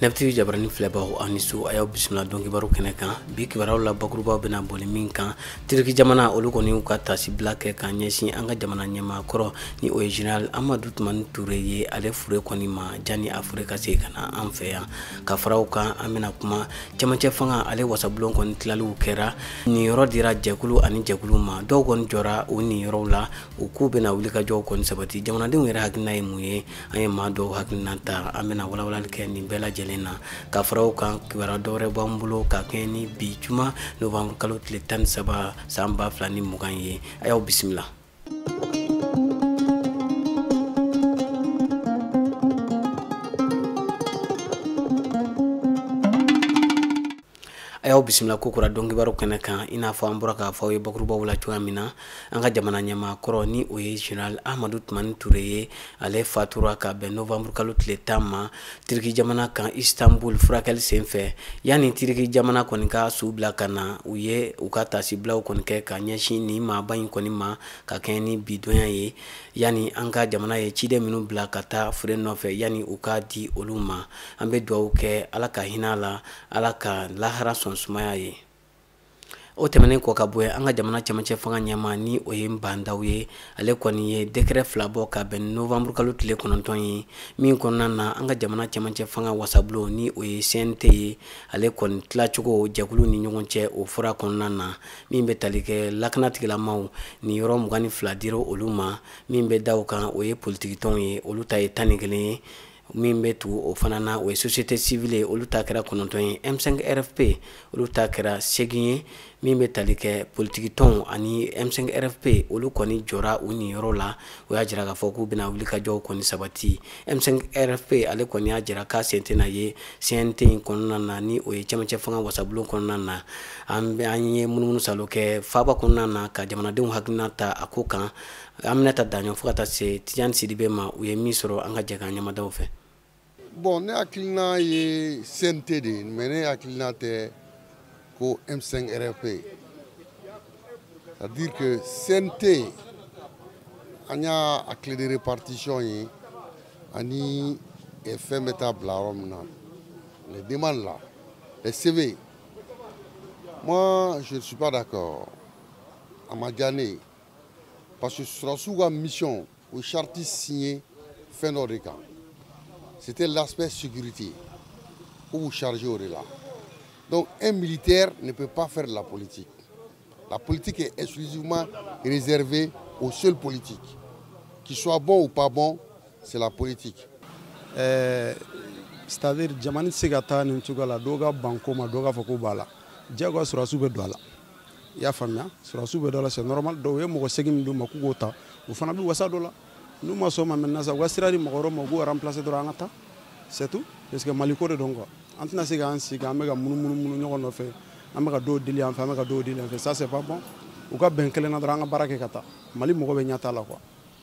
Nafti jabarani filɛbaw aw ni su, a y'aw bisimila don kibaru kɛnɛ kan. Bi kibaruyaw la bakurubaw bɛna boli min kan, Tiriki jamana olu kɔni y'u ka tasibila kɛ ka ɲɛsin an ka jamana ɲɛmaa kɔrɔ ni o ye général Amadu Tumani Ture ye, ale fure kɔni ma jani a fure ka segin ka na an fɛ yan. Ka fara o kan, an bɛna kuma cɛmancɛ fanga ale wasabulon kɔni tilaliw kɛra, niyɔrɔ dira jɛkulu ani jɛkulu ma, dɔw kɔni jɔra u niyɔrɔw la, u k'u bɛna wulikajɔw kɔni sabati. Jamanadenw yɛrɛ hakilina ye mun ye? An ye maa dɔw hakilina ta, an bɛna walawalali kɛ nin bɛɛ lajɛlen na. Ka fara o kan, kibaruya dɔwɛrɛ b'an bolo ka kɛɲɛ ni bi juma novembre kalo tile 13 san 2020 ye. A y'aw bisimila. A y'aw bisimila ko kura don kibaru kɛnɛ kan. I n'a fɔ an bɔra k'a fɔ aw ye bakurubaw la cogoya min na, an ka jamana ɲɛmaa kɔrɔ ni o ye général Amadu Tumani Ture ye, ale fatura ka bɛn novembre kalo tile 10 ma Tiriki jamana kan Istanbul furakɛli senfɛ. Yanni Tiriki jamana kɔni ka su bila ka na, u ye u ka tasibilaw kɔni kɛ ka ɲɛsin nin maaba in kɔni ma ka kɛɲɛ ni bi donya ye. Yanni an ka jamana ye ciden minnu bila ka taa fure nɔfɛ, yanni u ka di olu ma, an bɛ dugawu kɛ Ala ka hinɛ la, Ala ka lahara sɔn sumaya ye. O tɛmɛnen kɔ ka bɔ yen, an ka jamana cɛmancɛ fanga ɲɛmaa ni o ye Bandaw ye, ale kɔni ye décret 2 bɔ ka bɛn novembre kalo tile 9 ye, min kɔnɔna na an ka jamana cɛmancɛ fanga wasabulon ni o ye CNT ye, ale kɔni tilacogo jɛkulu ni ɲɔgɔn cɛ o fura kɔnɔna na, min bɛ tali kɛ lakana tigilamaw ni yɔrɔ 22 dira olu ma, min bɛ da o kan o ye politikitɔnw ye, olu ta ye 11 ye, min bɛ tugu o fana na o ye société civile ye, olu ta kɛra 9 ye, M5 RFP olu ta kɛra 8 ye, min bɛ tali kɛ politikitɔnw ani M5 RFP olu kɔni jɔra u niyɔrɔ la, o y'a jira k'a fɔ k'u bɛna wulikajɔw kɔni sabati. M5 RFP ale kɔni y'a jira k'a sen tɛna ye CNT in kɔnɔna na ni o ye cɛmancɛ fanga wasabulon kɔnɔna na. An ye munumunu salo kɛ faaba kɔnɔna na ka jamanadenw hakilina ta a ko kan. Aminata Daɲɔ fo ka taa se Tidiane Sidibe ma, u ye min sɔrɔ an ka jɛ k'an ɲɛmadaw fɛ. Bon, ne hakilina ye CNT de ye, mais ne hakilina tɛ ko M5 RFP. C'est-à-dire que CNT, an y'a a clé de répartition ye ani fɛn bɛ taa bila yɔrɔ min na, les demandes là, les CV. Moi, je ne suis pas d'accord. A ma diya ne ye. Parce que sɔrɔdasiw ka mission, o charte signé fɛn dɔ de kan. C'était l'aspect sécurité. Pour vous charger au delà. Donc un militaire ne peut pas faire de la politique. La politique est exclusivement réservée aux seuls politiques. Qu'il soit bon ou pas bon, c'est la politique. C'est-à-dire, jamana tɛ se ka taa nin cogoya la, dɔw ka ban ko ma, dɔw k'a fɔ ko b'a la. Diyagoya sɔrɔdasiw bɛ don a la. I y'a faamuya, sɔrɔdasiw bɛ don a la, c'est normal. Dɔw ye mɔgɔ segin min d'u ma k'u k'o ta, o fana bɛ wasa dɔ la. N'u ma sɔn o ma maintenant sa, u ka sira di mɔgɔ wɛrɛw ma, u k'u remplacer dɔrɔn an ka taa. C'est tout. Parce que Mali ko de don quoi. An tɛna se k'an sigi an bɛ ka munumunu ɲɔgɔn nɔfɛ, an bɛ ka dɔw deli yan fɛ, an bɛ ka dɔw deli yan fɛ, ça c'est pas bon. U ka bɛn kelen na dɔrɔn an ka baara kɛ ka taa. Mali mɔgɔ bɛ ɲɛ t'a la quoi.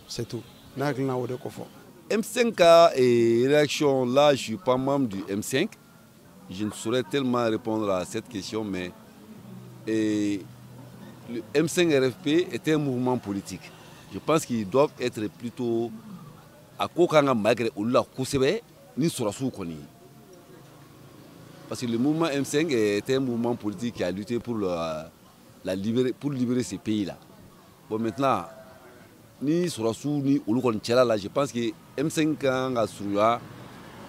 C'est tout. Ne hakilina o de ko fɔ. M5 ka réaction là, je suis pas membre du M5. Je ne saurais tellement répondre à cette question, mais le M5 RFP est un mouvement politique. Je pense qu'ils doivent être plutôt à ko kan ka magɛrɛ olu la kosɛbɛ ni sɔrɔdasiw kɔni ye. Parce que le mouvement M5 est un mouvement politique qui a lutté pour pour libérer ces pays-là. Bon, maintenant, ni sɔrɔdasiw ni olu kɔni cɛla la, je pense que M5 kan ka surunya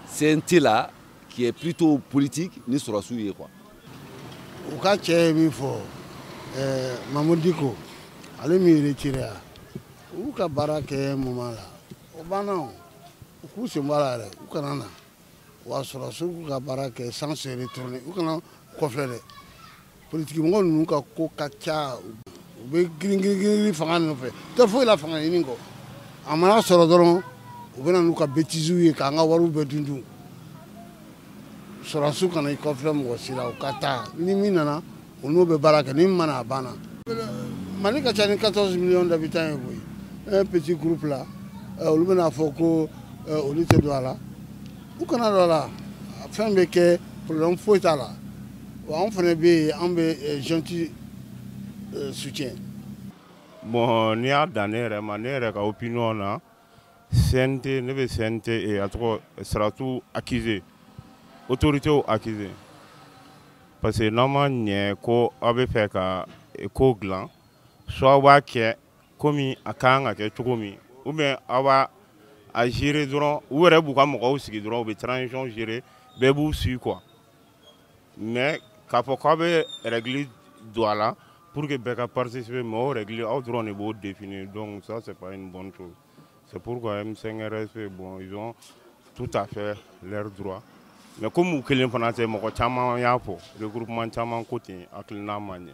CNT la, qui est plutôt politique, ni sɔrɔdasiw ye quoi. U ka cɛ ye min fɔ, Mahmoud Dicko, ale min retiré a, u ka baara kɛ moment la, o banna o, u k'u sen bɔ a la yɛrɛ, u kana na. Wa sɔrɔdasiw k'u ka baara kɛ sans se retourner, u kana kɔfilɛ dɛ. Politique mɔgɔ ninnu ka ko ka ca, u bɛ girin girin girin fanga nɔfɛ, tɛ foyi la fanga ɲini kɔ. A mana sɔrɔ dɔrɔn, u bɛ na n'u ka bêtises ye k'an ka wariw bɛɛ dun dun. Sɔrɔdasiw kana i kɔfilɛ mɔgɔ si la, u ka taa. Ni min nana, o n'o bɛ baara kɛ, ni min mana a banna. Mali ka ca ni 14 millions d'habitants ye koyi. Un petit groupe là, olu bɛna fɔ ko olu tɛ don a la. U kana don a la, fɛn bɛ kɛ, problème foyi t'a la. Wa anw fana bɛ yen, an bɛ gentil soutien. Bon, n'i y'a dan ne yɛrɛ ma, ne yɛrɛ ka opinion na, CNT, ne bɛ CNT a tɔgɔ sɔrɔdasiw accuser. Autorités accuser parce que n'aw ma ɲɛ ko aw bɛ fɛ ka ko dilan, soit aw b'a kɛ komi a kan ka kɛ cogo min, ou bien aw b'a a gérer dɔrɔn, u yɛrɛ b'u ka mɔgɔw sigi dɔrɔn, u bɛ transition gérer, bɛɛ b'u suit quoi. Mais k'a fɔ k'aw bɛ règle don a la pour que bɛɛ ka participer, mais o règle aw dɔrɔn de b'o définir, donc ça c'est pas une bonne chose. C'est pourquoi M5 RSP, bon, ils ont tout à fait leur droit. Mais comme u kelen fana tɛ, mɔgɔ caman y'a fɔ, regroupement caman ko ten, hakilina ma ɲɛ,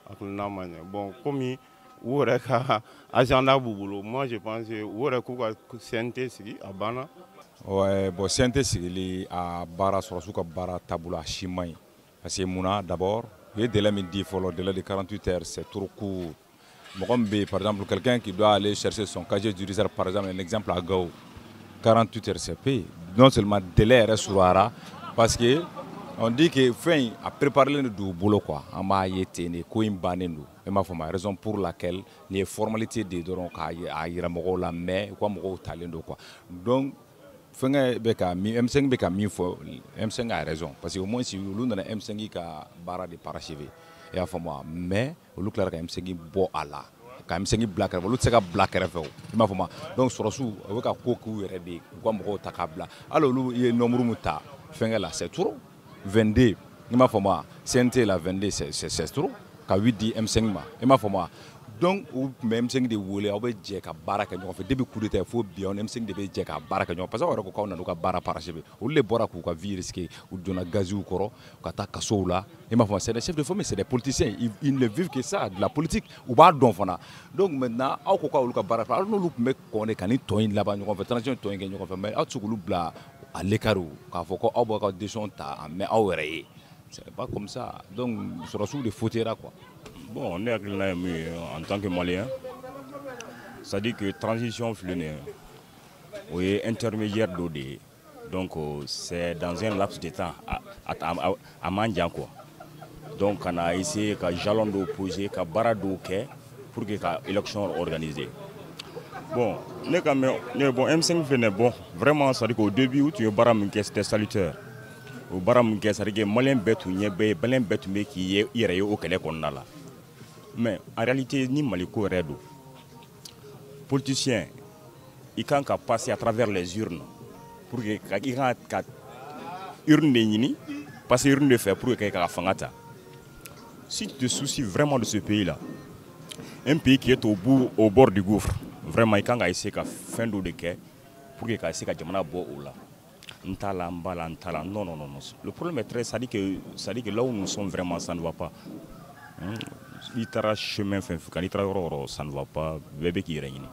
hakilina ma ɲɛ. Bon, komi u yɛrɛ ka agenda b'u bolo, moi je pense que u yɛrɛ k'u ka CNT sigi, a banna. Ouais, bon, CNT sigili a baara, sɔrɔsiw ka baara taabolo a si man ɲi, parce que munna? D'abord u ye délai min di fɔlɔ, délai de 48 heures, c'est trop court. Mɔgɔ min bɛ yen, par exemple quelqu'un qui doit aller chercher son casier judiciaire, par exemple un exemple à Gao, 48 heures, c'est peu. Non seulement délai yɛrɛ surunyara, parce que on dit que fɛn in a préparé de don u bolo quoi, an b'a ye ten de, ko in bannen don. E m'a faamu, raison pour laquelle nin ye formalité de ye dɔrɔn k'a yira mɔgɔw la, mais u ka mɔgɔw talen don quoi. Donc fɛnkɛ bɛ ka min, M5 bɛ ka min fɔ, M5 a raison, parce que au moins olu nana M5 ka baara de parachever, i y'a faamu wa? Mais olu tilara ka M5 bɔ a la, ka M5 bila kɛrɛfɛ, olu tɛ se ka bila kɛrɛfɛ o, i m'a faamu? Donc sɔrɔsiw u bɛ ka ko k'u yɛrɛ de ye, u ka mɔgɔw ta k'a bila. Hali olu ye nombre min ta fɛnkɛ la, c'est trop, 22, i m'a faamu wa? CNT la, 22, c'est trop, ka 8 di M5 ma, i m'a faamu wa? Donc u tun bɛ M5 de wele, aw bɛ jɛ ka baara kɛ ɲɔgɔn fɛ depuis coup d'état fo bi, aw ni M5 de bɛ jɛ ka baara kɛ ɲɔgɔn, parce que aw yɛrɛ ko k'aw nana u ka baara parachever. Olu de bɔra k'u ka vie risquer, u donna gaziw kɔrɔ ka taa kasow la, i m'a faamu? C'est des chefs de famille, c'est des politiciens, ils ne vivent que ça, de la politique, u b'a dɔn fana. Donc maintenant aw ko k'olu ka baara, aw n'olu tun bɛ kɔn de ka ni tɔ in laban ɲɔgɔn fɛ, transition tɔ in kɛ ɲɔgɔn fɛ, mais aw tɛ se k'olu bila à l'écart k'a fɔ ko aw b'aw ka décision ta mais aw yɛrɛ ye, c'est pas comme ça. Donc sɔrɔsiw de fautera quoi. Bon, ne hakilina ye min ye en tant que malien, c'est à dire que transition filɛ nin ye, o ye intermédiaire dɔ de ye. Donc c'est dans un laps de temps, a man jan quoi. Donc ka na essayer ka jalon dɔw poser, ka baara dɔw kɛ pour que ka élection organiser. Bon, ne ka mɛn ne, bon, M5 filɛ nin ye, bon, vraiment, c'est à dire qu'au début u tun ye baara min kɛ, c'était salutaire. O baara min kɛ, c'est à dire que malien bɛɛ tun ɲɛ bɛ, malien bɛɛ tun bɛ k'i ye i yɛrɛ ye o kɛlɛ kɔnɔna la. Mais en réalité, ni Mali ko yɛrɛ don, politicien i kan ka passer à travers les urnes pour que i kan ka urne de ɲini, passer urne de fɛ pour que ka fanga ta. Si tu te soucies vraiment de ce pays là, un pays qui est au bout, au bord du gouffre, vraiment i kan ka essayer ka fɛn dɔ de kɛ pour que ka se ka jamana bɔ o la. N t'a la, n b'a la, n t'a la, non, non, non, non, le problème est très, c'est à dire que là où nous sommes, vraiment, ça ne va pas. I taara chemin fɛn fɛn kan, n'i taara yɔrɔ o yɔrɔ, ça ne va pas, bɛɛ bɛ k'i yɛrɛ ɲini.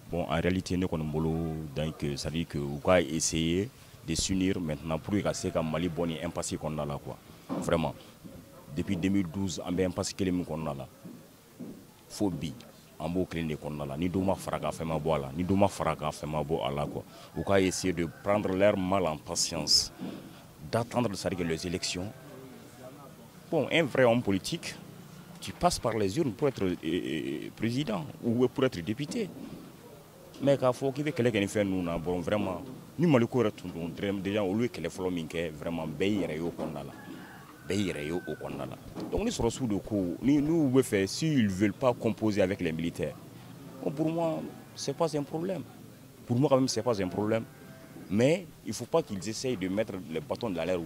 Bon, en réalité, ne kɔni bolo, donc c'est à dire que u ka essayer de s'unir maintenant pour que ka se ka Mali bɔ nin impasse kɔnɔna la quoi. Vraiment, depuis 2012 an bɛ impasse kelen min kɔnɔna la, fo bi an b'o kelen de kɔnɔna la. Ni dɔ ma fara kan, fɛn ma bɔ a la, ni dɔ ma fara kan, fɛn ma bɔ a la quoi. U ka essayer de prendre leur mal en patience, d'attendre, c'est à dire que les élections. Bon, un vrai homme politique, tu passes par les urnes pour être président ou pour être député. Mais k'a fɔ k'i bɛ kɛlɛ kɛ ni fɛn ninnu na, bon, vraiment, ni Mali ko yɛrɛ tun don déjà, olu ye kɛlɛ fɔlɔ min kɛ, vraiment, bɛɛ y'i yɛrɛ ye o kɔnɔna la, bɛɛ y'i yɛrɛ ye o kɔnɔna la. Donc ni sɔrɔsiw de ko ni n'u bɛ fɛ, s'ils veulent pas composer avec les militaires, bon, pour moi c'est pas un problème. Pour moi quand même, c'est pas un problème, mais il faut pas qu'ils essayent de mettre les bâtons dans les roues,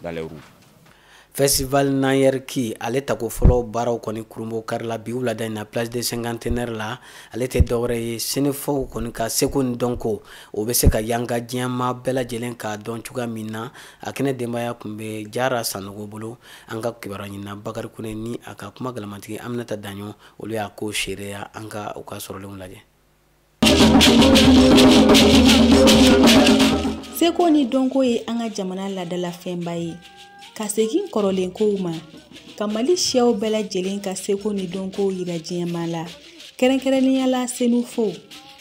dans les roues. Festival Nayerki, ale tako fɔlɔ baaraw kɔni kurunbo kari la bi wulada in na place de Cinquantenaire la. Ale tɛ dɔwɛrɛ ye, Sɛnɛfɔw kɔni ka seko ni dɔnko o bɛ se ka yanga diɲɛma bɛɛ lajɛlen k'a dɔn cogoya min na. A kɛnɛ denbaya tun bɛ Jara Sanogo bolo. An ka kibaruya ɲinina Bakari Kone ni a ka kuma galamatigi Aminata Daɲɔ, olu y'a ko seereya. An ka u ka sɔrɔlenw lajɛ. Seko ni dɔnko ye an ka jamana ladalafɛnba ye. Ka segin kɔrɔlen kow ma, ka Mali siyaw bɛɛ lajɛlen ka seko ni dɔnkow yira diɲɛma la, kɛrɛnkɛrɛnnenya la Senufo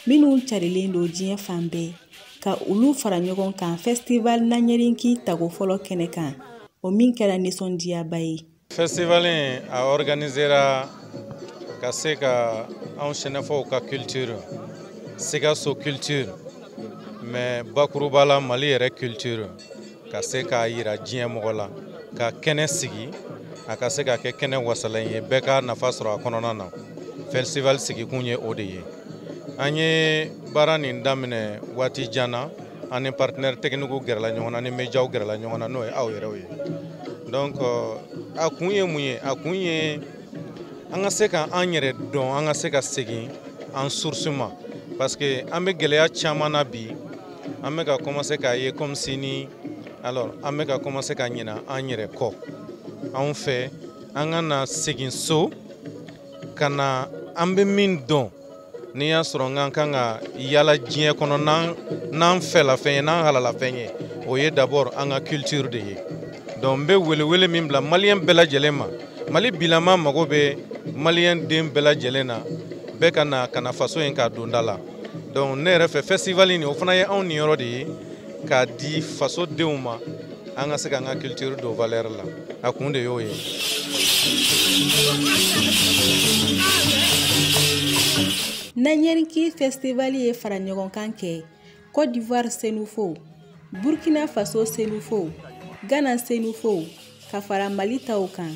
minnu carilen don diɲɛ fan bɛɛ, ka olu fara ɲɔgɔn kan festival Naɲɛrinki tago fɔlɔ kɛnɛ kan, o min kɛra nisɔndiyaba ye. Festival in a organisera ka se ka anw Sɛnɛfɔw ka culture, Sikaso culture, mais bakuruba la Mali yɛrɛ culture, Ka se k'a yira diɲɛ mɔgɔ la, ka kɛnɛ sigi, a ka se ka kɛ kɛnɛ wasalen ye, bɛɛ ka nafa sɔrɔ a kɔnɔna na. Festival sigikun ye o de ye. An ye baara nin daminɛ waati jan na, an ni partenaire technique gɛrɛla ɲɔgɔn na, ni médiaw gɛrɛla ɲɔgɔn na, n'o ye aw yɛrɛw ye. Donc a kun ye mun ye? A kun ye an ka se ka an yɛrɛ dɔn, an ka se ka segin an source ma, parce que an bɛ gɛlɛya caman na bi, an bɛ ka commencer k'a ye comme si ni alors an bɛ ka commencer ka ɲina an yɛrɛ kɔ. Anw fɛ an ka na segin so ka na an bɛ min dɔn, n'i y'a sɔrɔ n kan ka yala diɲɛ kɔnɔ n'an fɛlafɛn ye, n'an halalafɛn ye, o ye d'abord an ka culture de ye. Donc n bɛ welewele min bila maliyɛn bɛɛ lajɛlen ma, Mali bilama mago bɛ maliyɛn den bɛɛ lajɛlen na, bɛɛ ka na ka na faso in k'a don da la. Donc ne yɛrɛ fɛ festival nin, o fana ye anw niyɔrɔ de ye k'a di faso denw ma, an ka se k'an ka culture don valeur la. A kun de y'o ye. Nanyɛriki Festival ye fara ɲɔgɔn kan kɛ Côte d'Ivoire Senufow, Burkina Faso Senufow, Ghana Senufow ka fara Mali taw kan.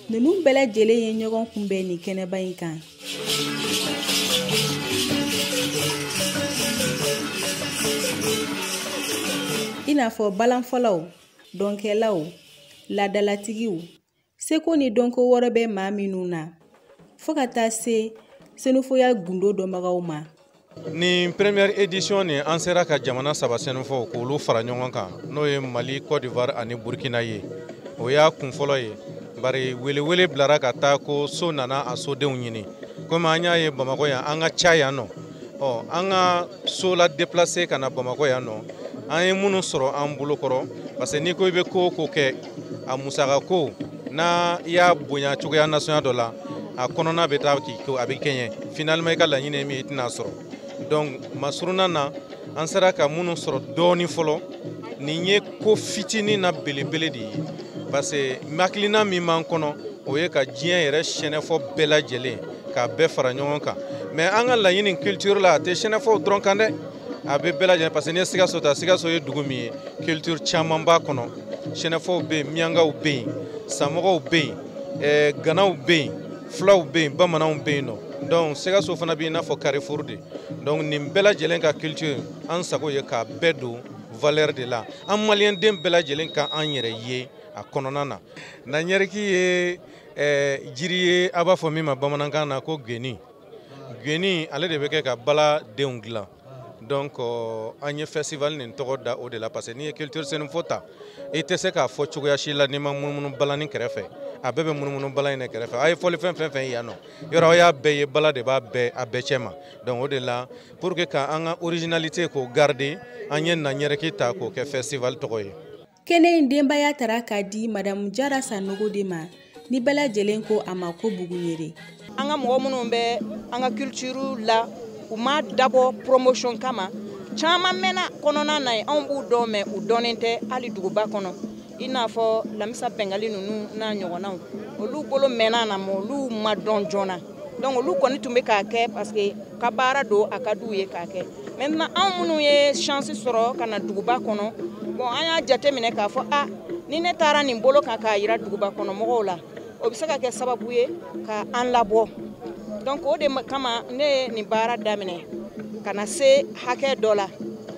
Ninnu bɛɛ lajɛlen ye ɲɔgɔn kunbɛn nin kɛnɛba in kan. I n'a fɔ balanfɔlaw, dɔnkɛlaw, laadalatigiw, seko ni dɔnko wɛrɛ bɛ maa minnu na, fo ka taa se senufoya gundo dɔnbagaw ma. Nin première édition nin, an sera ka jamana 3 senufɔw k'olu fara ɲɔgɔn kan, n'o ye Mali, Côte d'Ivoire ani Burkina ye. O y'a kun fɔlɔ ye, bari welewele bilara ka taa ko so nana a sodenw ɲini. Komi an y'a ye Bamakɔ yan, an ka ca yan nɔ, ɔ an ka so la déplacer ka na Bamakɔ yan nɔ, an ye minnu sɔrɔ an bolokɔrɔ, parce que n'i ko i bɛ ko o ko kɛ, a musaka ko n'a y'a bonya cogoya nasuguya dɔ la, a kɔnɔna bɛ taa k'i ko a bɛ kɛɲɛ, finalement i ka laɲini ye min ye i tɛna sɔrɔ. Donc masurunna na, an sera ka minnu sɔrɔ dɔɔni fɔlɔ, nin ye ko fitinin na belebele de ye, parce que hakilina min b'an kɔnɔ, o ye ka diɲɛ yɛrɛ sɛnɛfɔ bɛɛ lajɛlen k'a bɛɛ fara ɲɔgɔn kan. Mais an ka laɲini culture la, a tɛ sɛnɛfɔw dɔrɔn kan dɛ, a bɛ bɛɛ lajɛlen, parce que n'i ye Sikaso ta, Sikaso ye dugu min ye, culture caman b'a kɔnɔ, sɛnɛfɔw bɛ yen, miyankaw bɛ yen, samɔgɔw bɛ yen, ganaw bɛ yen, fulaw bɛ yen, bamananw bɛ yen nɔ. Donc Sikaso fana bɛ i n'a fɔ carrefour de. Donc nin bɛɛ lajɛlen ka culture, an sago ye k'a bɛɛ don valeur de la, an maliyɛn den bɛɛ lajɛlen ka an yɛrɛ ye a kɔnɔna na. Nanyɛriki ye jiri ye, a b'a fɔ min ma bamanankan na ko geni. Geni ale de bɛ kɛ ka bala denw dilan. Donc an ye festival nin tɔgɔ da o de la, parce que n'i ye culture senufo ta, i tɛ se k'a fɔ cogoya si la n'i ma munumunu balani kɛrɛfɛ. A bɛɛ bɛ munumunu bala in de kɛrɛfɛ. A ye fɔli fɛn fɛn fɛn yan nɔ, yɔrɔ aw y'a bɛɛ ye, bala de b'a bɛɛ a bɛɛ cɛ ma. Donc o de la, pour que ka an ka originalité k'o garder, an ye Nanyɛriki ta k'o kɛ festival tɔgɔ ye. Kɛnɛ in denbaya tara k'a di Madamu Jara Sanogo de ma, ni bɛɛ lajɛlen ko a ma ko Buguɲere. An ka mɔgɔ minnu bɛ an ka culture la, u ma dabɔ promotion kama, caman mɛnna kɔnɔna na yen, anw b'u dɔn mɛ u dɔnnen tɛ hali duguba kɔnɔ, i n'a fɔ Lamisa Bɛngali ninnu n'a ɲɔgɔnnaw, olu bolo mɛnna na mɛ olu ma dɔn joona. Donc olu kɔni tun bɛ k'a kɛ parce que ka baara don, a ka d'u ye k'a kɛ. Maintenant anw minnu ye chance sɔrɔ ka na duguba kɔnɔ, bon an y'a jateminɛ k'a fɔ a ni ne taara nin bolo kan k'a yira duguba kɔnɔ mɔgɔw la, o bɛ se ka kɛ sababu ye ka an labɔ. Donc o de kama ne ye nin baara daminɛ ka na se hakɛ dɔ la.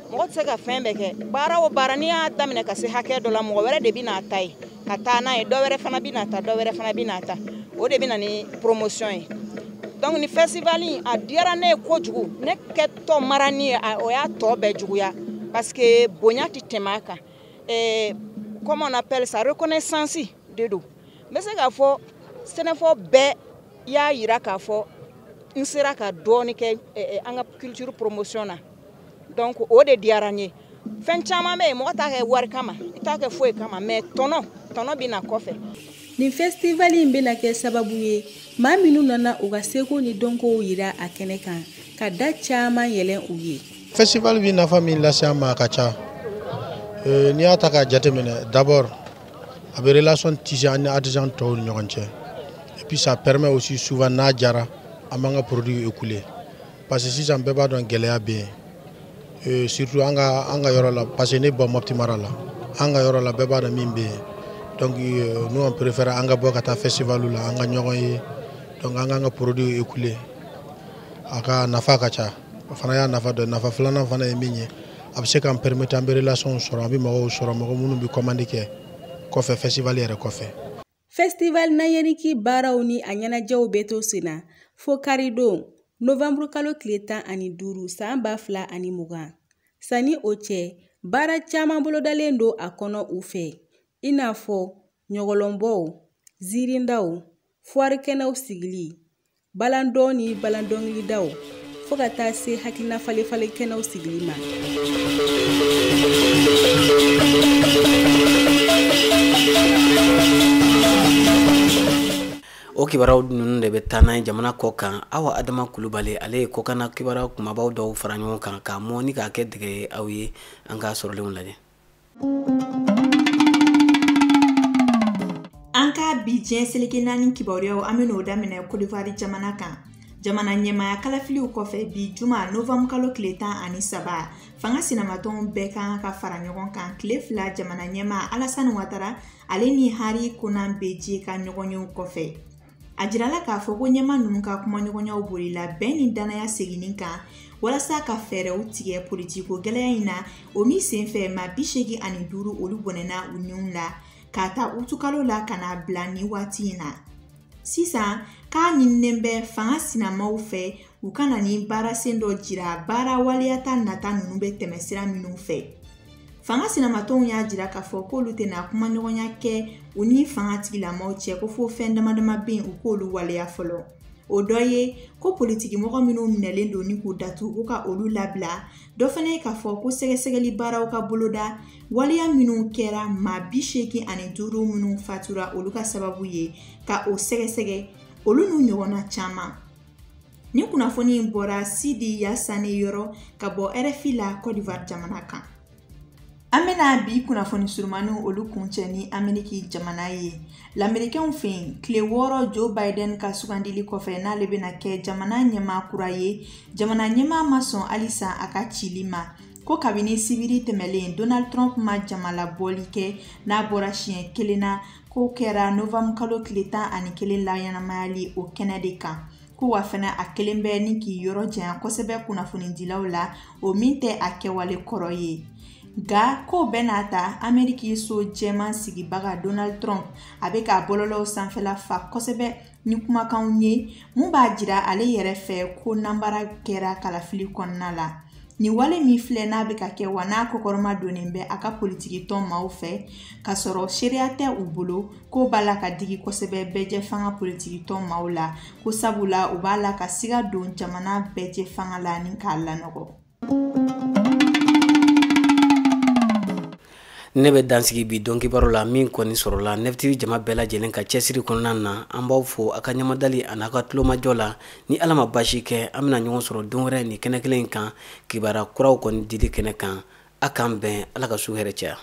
Mɔgɔ tɛ se ka fɛn bɛɛ kɛ, baara o baara n'i y'a daminɛ ka se hakɛ dɔ la, mɔgɔ wɛrɛ de bɛ n'a ta ye ka taa n'a ye, dɔ wɛrɛ fana bɛ n'a ta, dɔ wɛrɛ fana bɛ n'a ta, o de bɛ na ni promotion ye. Donc ni festival in a diyara ne ye kojugu, ne kɛtɔ marani ye, o y'a tɔ bɛɛ juguya, parce que bonya tɛ tɛmɛ a kan. Comment on appelle ça, reconnaissance de don. N bɛ se k'a fɔ sɛnɛfɔ bɛɛ y'a yira k'a fɔ n sera ka dɔɔni kɛ an ka culture promotion na. Donc o de diyara n ye. Fɛn caman bɛ yen, mɔgɔ t'a kɛ wari kama, i t'a kɛ foyi kama, mais tɔnɔ bɛ na kɔfɛ. Nin festival in bɛna kɛ sababu ye maa minnu nana u ka seko ni dɔnkow yira a kɛnɛ kan, ka da caman yɛlɛn u ye. Festival bɛ nafa min lase an ma, a ka ca. N'i y'a ta k'a jateminɛ, d'abord a bɛ relation tisser an ni artisan tɔw ni ɲɔgɔn cɛ, et puis ça permet aussi souvent n'a jara, an b'an ka produit écouler, parce que sisan bɛɛ b'a dɔn gɛlɛya bɛ yen, surtout an ka yɔrɔ la, parce que ne bɔ Mopti mara la. An ka yɔrɔ la, bɛɛ b'a dɔn min bɛ yen. Donc nous, on préfère an ka bɔ ka taa festival la, an ka ɲɔgɔn ye, donc an k'an ka produit écouler. A ka nafa ka ca. O fana y'a nafa dɔ ye. Nafa filanan fana ye min ye, a bɛ se k'an permettre an bɛ relation sɔrɔ, an bɛ mɔgɔw sɔrɔ, mɔgɔ minnu bɛ commande kɛ kɔfɛ, festival yɛrɛ kɔfɛ. Festival Nayeriki baaraw ni a ɲɛnajɛw bɛ to sen na fo karidon novembre kalo tile 15 san 2020. Sanni o cɛ, baara caman bolodalen don a kɔnɔ u fɛ, i n'a fɔ ɲɔgɔlɔnbɔw, ziirindaw, fuwarikɛnɛw sigili, balandɔn ni balandɔnkilidaw, fo ka taa se hakilina falenfalen kɛnɛw sigili ma. O kibaruyaw ninnu de bɛ taa n'a ye jamana kɔ kan. Awa Adama Kulubali, ale ye kɔkanna kibaruya kumabaw dɔw fara ɲɔgɔn kan k'a mɔ ni k'a kɛ dɛgɛ ye aw ye. An k'a sɔrɔlenw lajɛ. An ka bi diɲɛ seleke naani kibaruyaw, an bɛn'o daminɛ Côte d'Ivoire jamana kan. Jamana ɲɛmaaya kalafiliw kɔfɛ, bi juma novembre kalo tile 13, fanga sinamatɔnw bɛɛ kan ka fara ɲɔgɔn kan tile 2 jamana ɲɛmaa Alassane Ouattara ale ni Henri Konan Bédié ka ɲɔgɔnyew kɔfɛ. A jirala k'a fɔ ko ɲɛmaa ninnu ka kumaɲɔgɔnyaw bolila bɛn ni danaya seginni kan walasa ka fɛɛrɛw tigɛ politiko gɛlɛya in na, o min senfɛ maa 85 olu bɔnɛna u niw la k'a ta utukalo la ka n'a bila nin waati in na. Sisan k'a ɲininen bɛ fanga sinamaw fɛ u ka na ni baarasen dɔ jira baara waleyata nata ninnu bɛ tɛmɛ sira minnu fɛ. Fanga sinamatɔnw y'a jira k'a fɔ k'olu tɛna kumaɲɔgɔnya kɛ u ni fanga tigilamaw cɛ ko fo fɛn dama dama bɛ yen u k'olu waleya fɔlɔ. O dɔ ye ko politikimɔgɔ minnu minɛlen don ni k'u datugu ko ka olu labila. Dɔ fana ye k'a fɔ ko sɛgɛsɛgɛli baaraw ka boloda waleya minnu kɛra maa 85 minnu fatura olu ka sababu ye ka o sɛgɛsɛgɛ, olu n'u ɲɔgɔnna caman. Ni kunnafoni in bɔra Sidi Yasane yɔrɔ ka bɔ RFI la Côte d'Ivoire jamana kan. An bɛna bi kunnafoni surumaniw olu kuncɛ ni Ameriki jamana ye. Lamerikɛnw fɛ yen, tile 6 Joe Biden ka sugandili kɔfɛ n'ale bɛna kɛ jamana ɲɛmaa kura ye, jamana ɲɛmaa ma sɔn halisa a ka cili ma. Ko kabini sibiri tɛmɛlen Donald Trump ma jamalabɔli kɛ n'a bɔra siɲɛ kelen na, k'o kɛra novembre kalo tile 11 laɲɛnamayali o kɛnɛ de kan. Ko wa fana a kelen bɛ ni k'i yɔrɔ janya kosɛbɛ kunnafonidilaw la, o min tɛ a kɛwale kɔrɔ ye. Nka k'o bɛɛ n'a ta, Ameriki so jɛman sigibaga Donald Trump a bɛ k'a bɔlɔlɔw sanfɛla fa kosɛbɛ ni kumakanw ye mun b'a jira ale yɛrɛ fɛ ko nanbara kɛra kalafili kɔnɔna la. Nin wale min filɛ n'a bɛ ka kɛ wa n'a kɔkɔrɔma donnen bɛ a ka politiki tɔn maaw fɛ k'a sɔrɔ seereya tɛ u bolo, k'o b'a la ka digi kosɛbɛ bɛɛjɛfanga politiki tɔn maaw la, ko sabula u b'a la ka siga don jamana bɛɛjɛfanga la ni k'a lanɔgɔ. Ne bɛ dansigi bi dɔn kibaru la min kɔni sɔrɔla Nef TV jama bɛɛ lajɛlen ka cɛsiri kɔnɔna na. An b'aw fo a ka ɲamadali a n'a ka tulomajɔ la. Ni Ala ma baasi kɛ, an bɛna ɲɔgɔn sɔrɔ don wɛrɛ nin kɛnɛ kelen in kan, kibaruya kuraw kɔni dili kɛnɛ kan. A k'an bɛn, Ala ka su hɛrɛ caya.